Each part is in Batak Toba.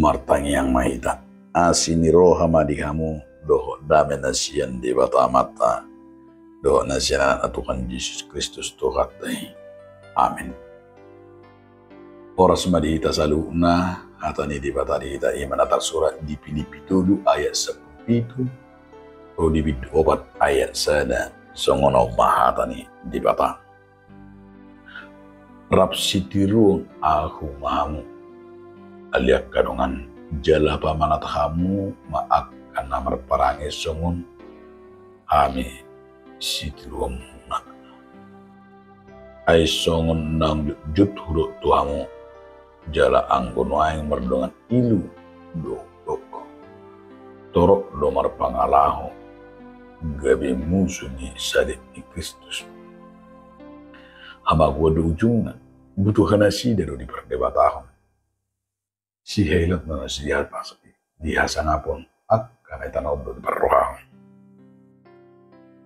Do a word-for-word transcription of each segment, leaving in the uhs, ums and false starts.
Martangiang ma hita. Asi ni roha ma di hamu, dohot dame na sian Debata Amanta, dohot na sian Anakna Tuhan Jesus Kristus Tuhanta i. Amen. Horas ma di hita saluhutna. Hata ni Debata di hita i ma na tarsurat di Pilippi tolu ayat sampulu pitu, ro di bindu opat ayat sada. Songon on ma hata ni Debata. Rap sitiruon ahu ma hamu, ale angka dongan, jala pamanat hamu ma angka na marparange songon hami sitiruonmuna. Ai songon naung jotjot hudok tu hamu, jala anggo nuaeng mardongan ilu do hudok, torop do marpangalaho gabe musu ni saleep ni Kristus. Hamagoan do ujungna, butuha nasida do dipardebatahon. Sihailot ma nasida di hasangapon angka na hita na on do diparrohahon.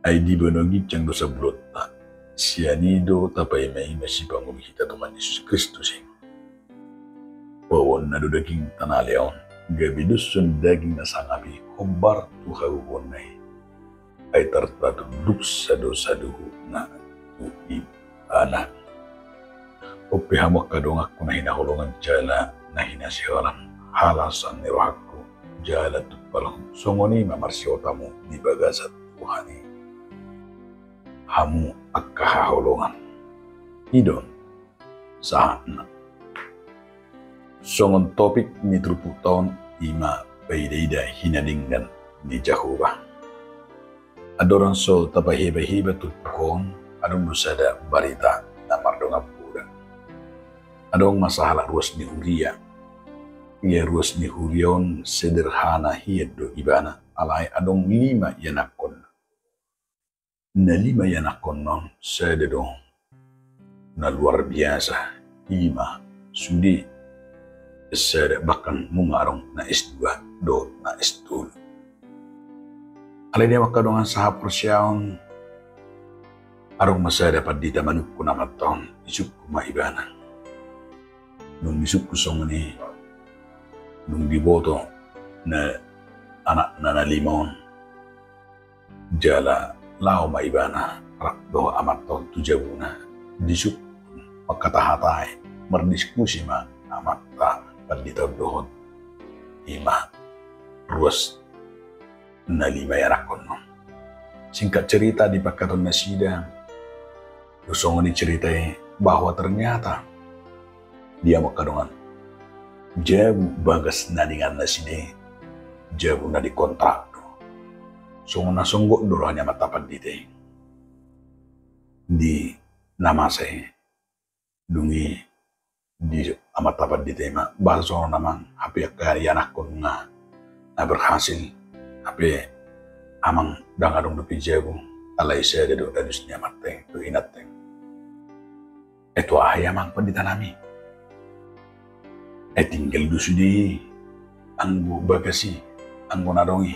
Ai di banua ginjang do sabulonta, sian i do tapaimaima sipangurupi hita Tuhan Jesus Kristus i. Pauonna do dagingta na ale on, gabe doshon daging na sangap i hombar tu hagogoonna i. Ai tarpatunduk do sadohutna tu ibana. On pe hamu angka donganku na hinaholongan jala na hinasiholan, halasan ni rohangku jala tumpalhu, songon i ma marsihotamu di bagasan Tuhan i, hamu angka haholongan. I do on sahatna. Songon topik ni turpukta on, i ma paidaida hinadenggan ni Jahowa. Andorang so tapahebaheba turpuk on, adong do sada barita na mardongan poda. Adong ma sahalak ruas ni huria. Ia ruas ni huria on sederhana hian do ibana, alai adong lima ianakkonna. Na lima ianakkonna on, sada do na luar biasa, i ma sude sada bahkan nunga adong na S dua dohot na S tolu. Alai di hamu angka dongan sahaporseaon, adong ma sada pandita manungkun amanta on, disungkun ma ibana. Dung disungkun songon i, dung diboto na anakna na lima on, jala laho ma ibana rap dohot amanta on tu jabuna. Disungkun, mangkatahatai, mardiskusi ma amanta pandita on dohot i ma ruas na lima ianakkonna on. Singkat cerita, dipangkaton nasida do songon i cerita i, bahwa ternyata di hamu angka dongan, jabu bagas na diinganan nasida i jabu na dikontrak do. Songon na songgot do roha ni amanta pandita i di na masa i. Dung i di amanta pandita i ma, boasa songon on amang, hape angka ianakkon na berhasil, hape amang ndang adong dope jabu? Alai sada do alus ni amanta i tu inanta i. Ai tu aha i amang pandita nami? Ai tinggal do sude i anggo bagas i, anggo na adong i.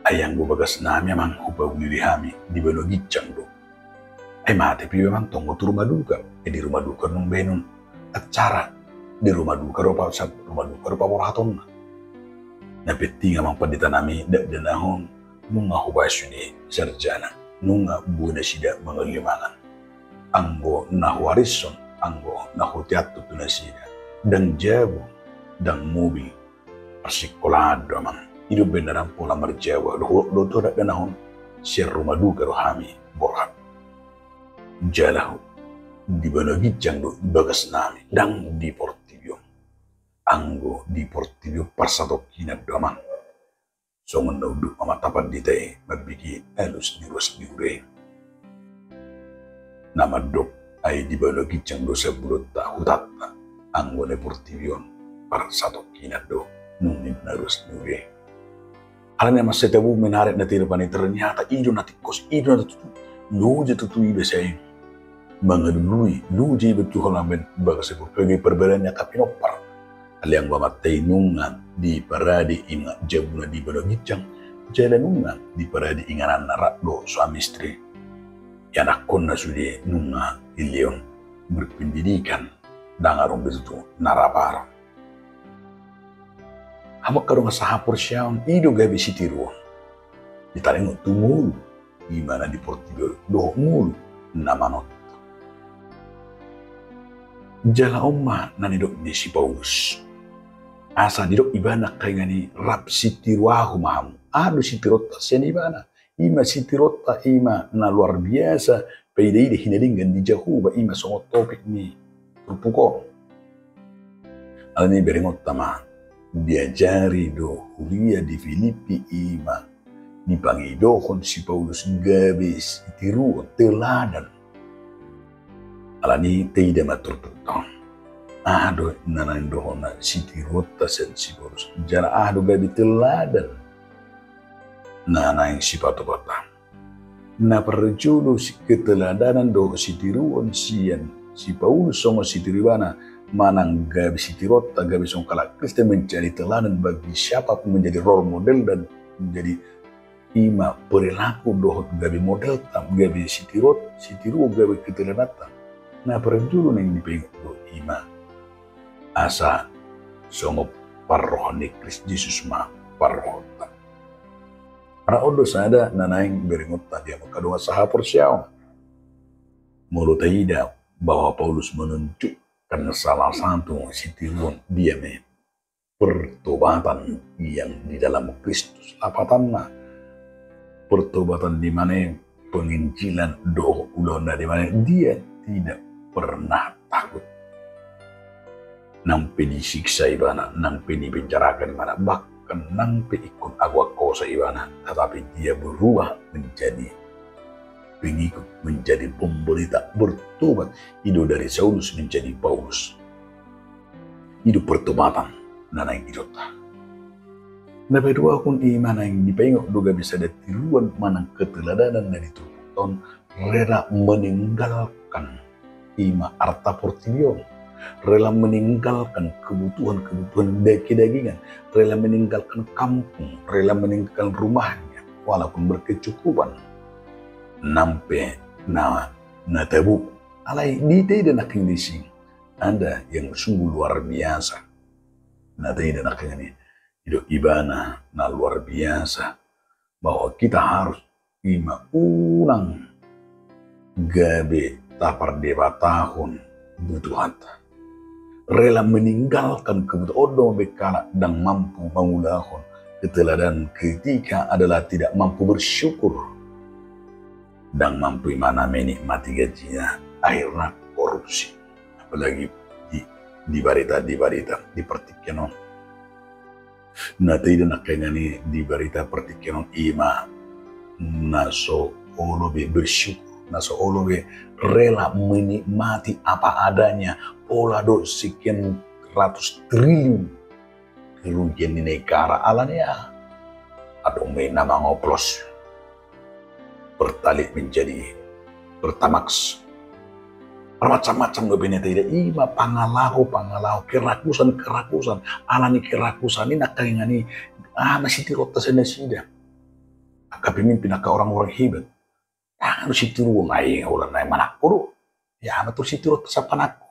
Ai anggo bagas nami amang hupauli hami di banua ginjang do. Ai mate pe iba amang tonggo tu ruma duka. Ai di ruma duka nunga baenon acara, di ruma duka do pa-, ruma duka do paborhatonna. Na penting amang pandita nami, dakdanak on nunga hubaen sude sarjana, nunga boi nasida mangalului mangan. Anggo na huarishon, anggo na huteanhon tu nasida, ndang jabu, ndang mobil, parsingkolaan do amang. I do umbahen na ndang pola marjabu, dohot do tu dakdanak on, sian ruma duka do hami borhat. Jala di banua ginjang do bagas nami, ndang di portibi on. Anggo di portibi on parsatongkinan do amang. Songon na unduk amanta pandita i mambege alus ni ruas ni huria i. Na mandok, ai di banua ginjang do sabulonta, hutanta, anggo na portibi on parsatongkinan do nunga ninna ruas ni huria i. Alani na mansai tabo menarik na tirupan i, ternyata i do na tingkos, i do na tutu, loja tutu iba sai mangalului, loja iba tu holan baen bagas i, gabe parbadan ni angka pinompar. Alai anggo amanta i nunga diparade i ma jabuna di banua ginjang, jala nunga diparade ingananna rap dohot suami istri. Ianakkonna sude nunga dilehon berpendidikan, ndang adong be tutu na rap adong. Hamu angka dongan sahaporseaon, i do gabe sitiruon. Ditaringot tu ngolu, i ma na di portibi on, dohot ngolu na manonton. Jala on ma na nidok ni si Paulus. Asa didok ibana, angka ingan i, rap sitiru ahu ma hamu. Aha do sitiruonta sian ibana? I ma sitiruonta, i ma na luar biasa, paida-ida hinadenggan ni Jahowa, i ma songon topik ni turpuk on. Alani i berengonta ma, diajari do huria di Filipi, i ma dipangidohon si Paulus gabe sitiruon, teladan. Alani i taida ma turpukta on. Aha do na naeng dohononna sitiruonta sian si Paulus? Jala aha do gabe teladan na naeng sipatupaonta? Na parjolo, si keteladanan dohot sitiruon sian si Paulus songon sitiru ibana, manang gabe sitiruonta gabe songon halak Kristen, menjadi teladan bagi siapapun, menjadi role model dan menjadi i ma perilaku dohot gabe modelta, gabe sitiruon, sitiruon gabe keteladananta. Na parjolo naeng dipaingot do i ma asa songon parroha ni Kristus Jesus ma parrohanta. Ra on do sada na naeng berengonta di hamu angka dongan sahaporseaon. Molo taida bahwa Paulus menunjukkan salah satu sitiruon, dia ma i pertobatan yang di dalam Kristus. Lapatanna, pertobatan di mana, penginjilan dohot ulaon na di mana dia tidak pernah takut. Nang pe disiksa ibana, nang pe dipenjarakan ibana, bahkan nang pe ingkon agoan hosa ibana, tetapi dia berubah menjadi pengikut, menjadi pemberita, bertobat. I do dari Saulus menjadi Paulus. I do pertobatan na naeng diidonta. Na paduahon, i ma naeng dipaingot do gabe sada tiruon manang keteladanan na di turpukta on, rela meninggalkan i ma arta portibi on, rela meninggalkan kebutuhan-kebutuhan kedagingan, rela meninggalkan kampung, rela meninggalkan rumahnya, walaupun berkecukupan. Nang pe na, na tabo. Alai ditaida nangkin disi, ada yang sungguh luar biasa. Na taida nangkin i, didok ibana na luar biasa, bahwa kita harus i ma unang gabe tapardebatahon kebutuhanta. Rela meninggalkan kebutuhan. On do mabiar halak ndang mampu mangulahon keteladanan ketika adalah tidak mampu bersyukur. Ndang mampu i ma na menikmati gajina, akhirna korupsi. Apalagi di, di barita, di barita, di partingkian on. Na taida nangkin i di barita partingkian on, i ma na so olo be bersyukur, na so olo be rela menikmati apa adanya, pola do sekian ratus triliun kerugian ni negara. Alani aha? Adong ma i na mangoplos Pertalite menjadi Pertamax. Bermacam-macam dope na taida, i ma pangalaho-pangalaho, kerakusan-kerakusan. Alani kerakusan i nangkin i, aha ma sitiruonta sian nasida? Angka pemimpin, angka orang-orang hebat. Aha do sitiruon? Ai holan na manangko do. Ia, aha ma tor sitiruonta sian panangko?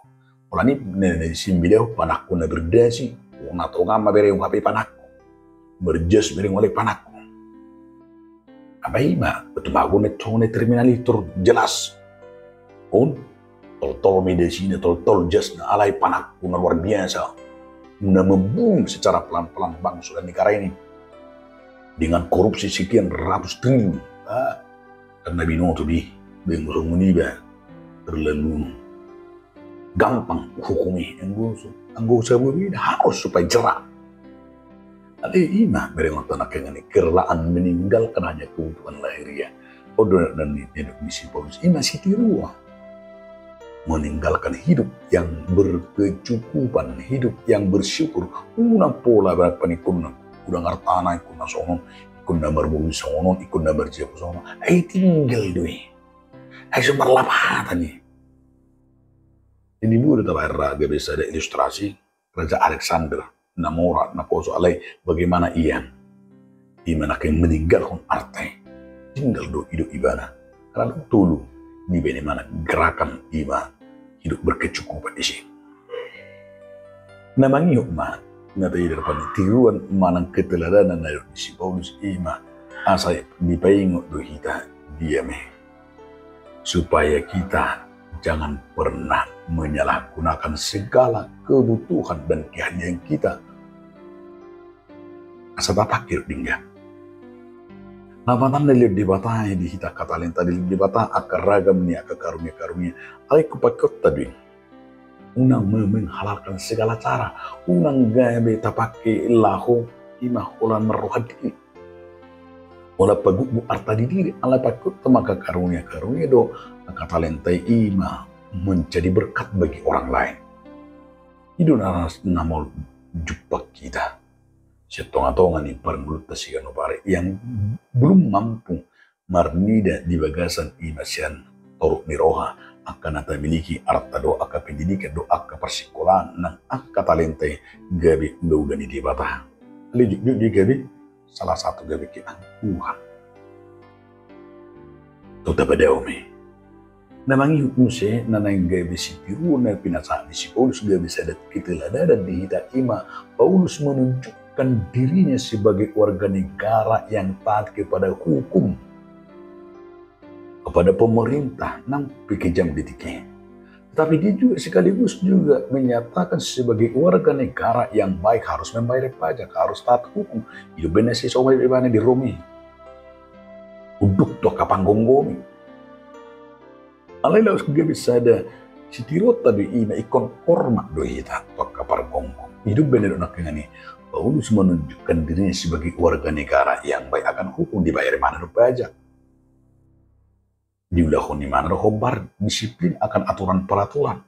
Holan i na, na simbedaon panangko na berdasi, na tonga ma bereng hape panangko. Berjas bereng alai panangko. Apa i ma, betul ma, na terminal i tor jelas. On, toltol ma i dasina, toltol jasna, alai panangko na luar biasa. Na membunuh secara pelan-pelan bangsa dan negara ini. Dengan korupsi sekian ratus triliun. Ah, karena binoto be, bengkok songon iba. Terlalu gampang hukum i, anggo, anggo sabua be harus supaya jerat. Alai i ma berengonta nangkin i, kerelaan meninggalkan hanya kebutuhan lahiriah. On do na nidok ni si Paulus, i ma sitiruon. Meninggalkan hidup yang berkecukupan, hidup yang bersyukur. Unang pola paningkon, godang artana, ingkon na songon on, ingkon na marmobil songon on, ingkon na marjabu songon on. Ai tinggal do i. Ai so marlapatan i. Di na boi do tabaen ra gabe sada ilustrasi, Raja Alexander, na mora, na poso, alai bagaimana ia i ma nangkin meninggalhon arta i. Tinggal do i, didok ibana. Karena tolu, dibaen ibana gerakan i ma hidup berkecukupan disi. Na mangihut ma na taida rupani tiruan manang keteladanan na didok ni si Paulus i ma asa dipaingot do hita dia ma i, supaya kita jangan pernah menyalahgunakan segala kebutuhan dan keahlian kita asa tapake denggan. Lapatanna, dilehon Debata i di hita angka talenta, dilehon Debata angka ragam ni angka karunia-karunia, alai hupaingot hita do i, unang me-, menghalalkan segala cara, unang gabe tapake laho i ma holan marroha diri, holan pagukguk arta di diri, alai paingot hita ma angka karunia-karunia dohot angka talenta i ma menjadi berkat bagi orang lain. I do na, na maol jumpang hita sian tonga-tonga ni parngoluonta siganup ari yang belum mampu marnida di bagasan i ma sian torop ni roha, angka na tamiliki, arta dohot angka pendidikan dohot angka parsingkolaan nang angka talenta i gabe ula-ula ni Debata. Alai jotjot do i gabe salah satu gabe keangkuhan. Tong tapadao ma i. Na mangihut muse na naeng gabe sitiruon na pinasahat ni si Paulus gabe sada keteladanan di hita i ma Paulus menunjukkan dirinya sebagai warga negara yang taat kepada hukum, kepada pemerintah nang pe kejam di tingki. Tetapi dia juga sekaligus juga menyatakan sebagai warga negara yang baik harus membayar pajak, harus taat hukum. I do umbahen na sai somal ibana di Rom i. Unduk tu angka panggomgomi. Alai laos gabe sada sitiruonta do i ma ingkon hormat do hita tu angka pargomgom. I do umbahen na didok nangkiningan i, Paulus menunjukkan dirinya sebagai warga negara yang baik akan hukum, dibayar ibana do pajak. Diulahon ibana do hombar, disiplin akan aturan peraturan.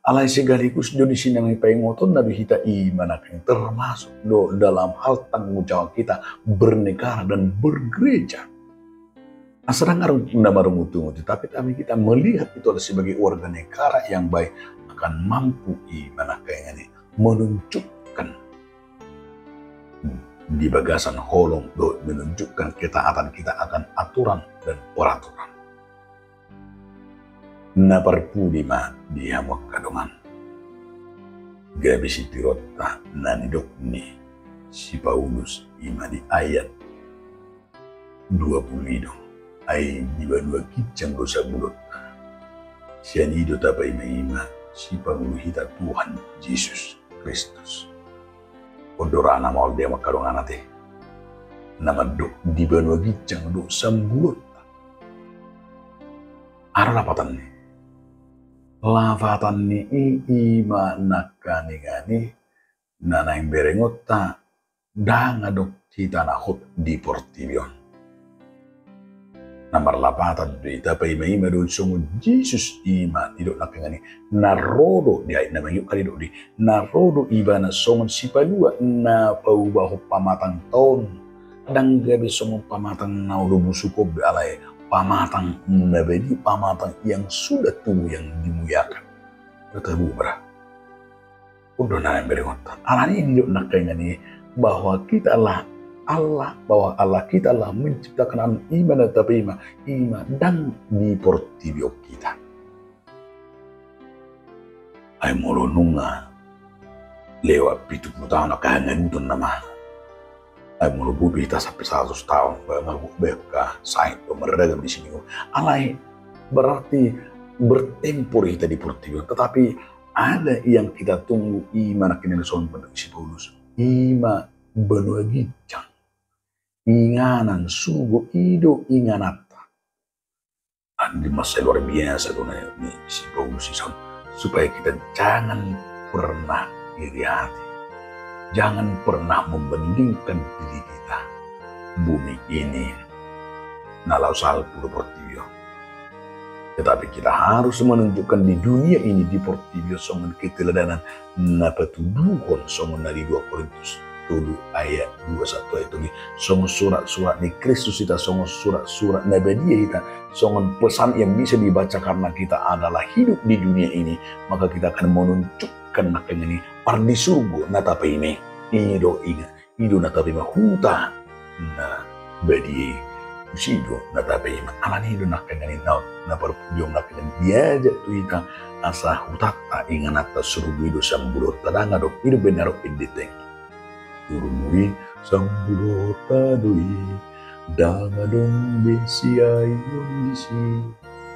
Alai sekaligus do disi na naeng paingotonna do hita i ma nangkin termasuk do dalam hal tanggung jawab kita bernegara dan bergereja. Asa ndang adong na marungutungut, tapi kami kita melihat itu adalah sebagai warga negara yang baik akan mampu i ma nangkiningan i menunjukkan di bagasan holong dohot menunjukkan ketaatan kita akan aturan dan peraturan. Na parpudi ma di hamu angka dongan. Gabe sitiruonta na nidok ni si Paulus i ma di ayat dua pulu i do, ai di banua ginjang do sambulonta. Sian i do tapaima-ima sipangolu hita Tuhan Jesus Kristus. On do ra na maol di hamu angka dongan ate. Na mandok di banua ginjang do sambulonta. Aha do lapatanni? Lapatanni i i ma nangkiningan i na naeng berengonta, ndang adong hita na hot di portibi on. Na marlapatan do i tapaima-ima do songon Jesus i ma didok nangkiningan i, na ro do di ayat na mangihut kan didok do i, na ro do ibana songon sipalua na paubahon pamatangta on, ndang gabe songon pamatang na olo busuk on be alai pamatang na badia, pamatang yang sudah tubuh yang dimuliakan. Tabo bra. On do na naeng berengonta. Alani i didok nangkiningan i bahwa kita adalah Allah, bahwa Allah kita adalah menciptakan alam i ma na tapaima, i ma ndang di portibi on hita. Ai molo nunga lewat pitu pulu taon angka hanganuton nama. Ai molo boi pe hita sampe saratus taon, ba mabuk be angka sahit do marragam di sini. Alai berarti bertempur hita di portibi on. Tetapi ada yang kita tunggu, i ma nangkiningan songon pandok si Paulus. I ma banua ginjang. Inganan surgo i do ingananta. Andi masa luar biasa do na ni si Paulus i son, supaya kita jangan pernah iri hati, jangan pernah membandingkan diri kita bumi ini na laho salpu dohot portibi on. Tetapi kita harus menunjukkan di dunia ini, di portibi on, songon keteladanan na patuduhon songon na di dua Korintus tolu ayat dua pulu satu ayat tolu, songon surat-surat ni Kristus hita, songon surat-surat na badia hita, songon pesan yang bisa dibaca karena kita adalah hidup di dunia ini, maka kita akan menunjukkan nangkiningan i pardisurgo na tapaima i. I do inga, i do na tapaima huta na badia i. Disi do na tapaima. Alani i do nangkaningan na parpudi on nangkaningan diajak tu hita asa hutanta ingananta surgo i do sambulonta, ndang adong i do baen na ro endeteng. Surgo i sambulonta do i, ndang adong be siaon disi.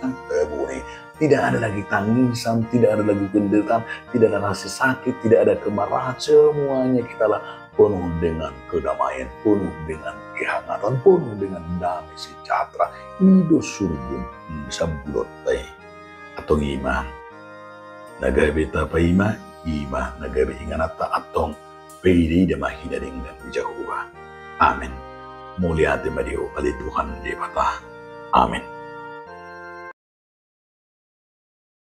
Nah, terbuni. Tidak ada lagi tangisan, tidak ada lagi penderitaan, tidak ada rasa sakit, tidak ada kemarahan. Semuanya kita lah penuh dengan kedamaian, penuh dengan kehangatan, penuh dengan damai sejahtera. I do surgo sambulonta i. Antong i ma na gabe tapaima, i ma na gabe ingananta antong. Paida-ida ma hita denggan di Jahowa. Amen. Mauliate ma di Ho ale Tuhan Debata. Amen.